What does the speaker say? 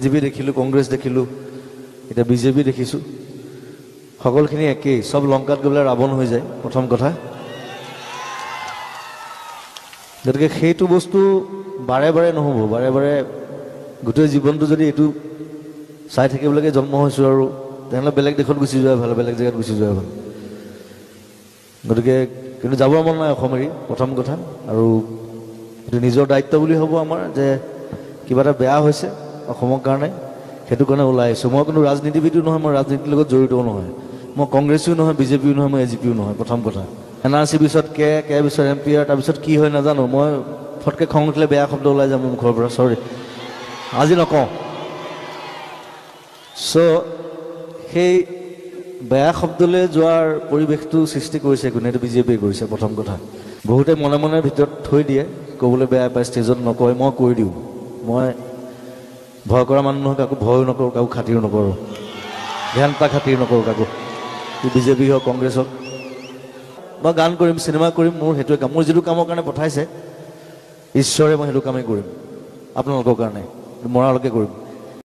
JP দেখিলোঁ, কংগ্ৰেছ দেখিলোঁ, এতিয়া বিজেপি দেখিছোঁ, সকলোখিনি একেই। চব লংকাত গৈ পেলাই ৰাৱণ হৈ যায়, প্ৰথম কথা। গতিকে সেইটো বস্তু বাৰে বাৰে নহ'ব। বাৰে বাৰে গোটেই জীৱনটো যদি এইটো চাই থাকিবলৈকে জন্ম হৈছোঁ আৰু, তেনেহ'লে বেলেগ দেশত গুচি যোৱাই ভাল, বেলেগ জেগাত গুচি যোৱাই ভাল। গতিকে কিন্তু যাবৰ মন নাই অসম এৰি, প্ৰথম কথা। আৰু এইটো নিজৰ দায়িত্ব বুলি হ'ব আমাৰ যে কিবা এটা বেয়া হৈছে অসমৰ কাৰণে, সেইটো কাৰণে ওলাই আহিছোঁ। মই কোনো ৰাজনীতিবিদো নহয়, মই ৰাজনীতিৰ লগত জড়িতও নহয়, মই কংগ্ৰেছো নহয়, বিজেপিও নহয়, মই এ জি পিও নহয়, প্ৰথম কথা। এন আৰ চি পিছত কে, কে পিছত এম পি আৰ, তাৰপিছত কি হয় নাজানো। মই ফটকৈ খং উঠিলে বেয়া শব্দ ওলাই যাম মোৰ মুখৰ পৰা, চৰি, আজি নকওঁ। চ' সেই বেয়া শব্দলৈ যোৱাৰ পৰিৱেশটো সৃষ্টি কৰিছে কোনে? এইটো বিজেপিয়ে কৰিছে, প্ৰথম কথা। বহুতে মনে মনে ভিতৰত থৈ দিয়ে, ক'বলৈ বেয়া পায়, ষ্টেজত নকয়। মই কৈ দিওঁ, মই ভয় কৰা মানুহ নহয়, কাকো ভয়ো নকৰোঁ, কাকো খাতিৰো নকৰোঁ, ঘেণ্টা খাতিৰ নকৰোঁ কাকো, বিজেপি হওক কংগ্ৰেছ হওক। মই গান কৰিম, চিনেমা কৰিম, মোৰ সেইটোৱে কাম। মোৰ যিটো কামৰ কাৰণে পঠাইছে ঈশ্বৰে, মই সেইটো কামেই কৰিম আপোনালোকৰ কাৰণে, মৰালৈকে কৰিম।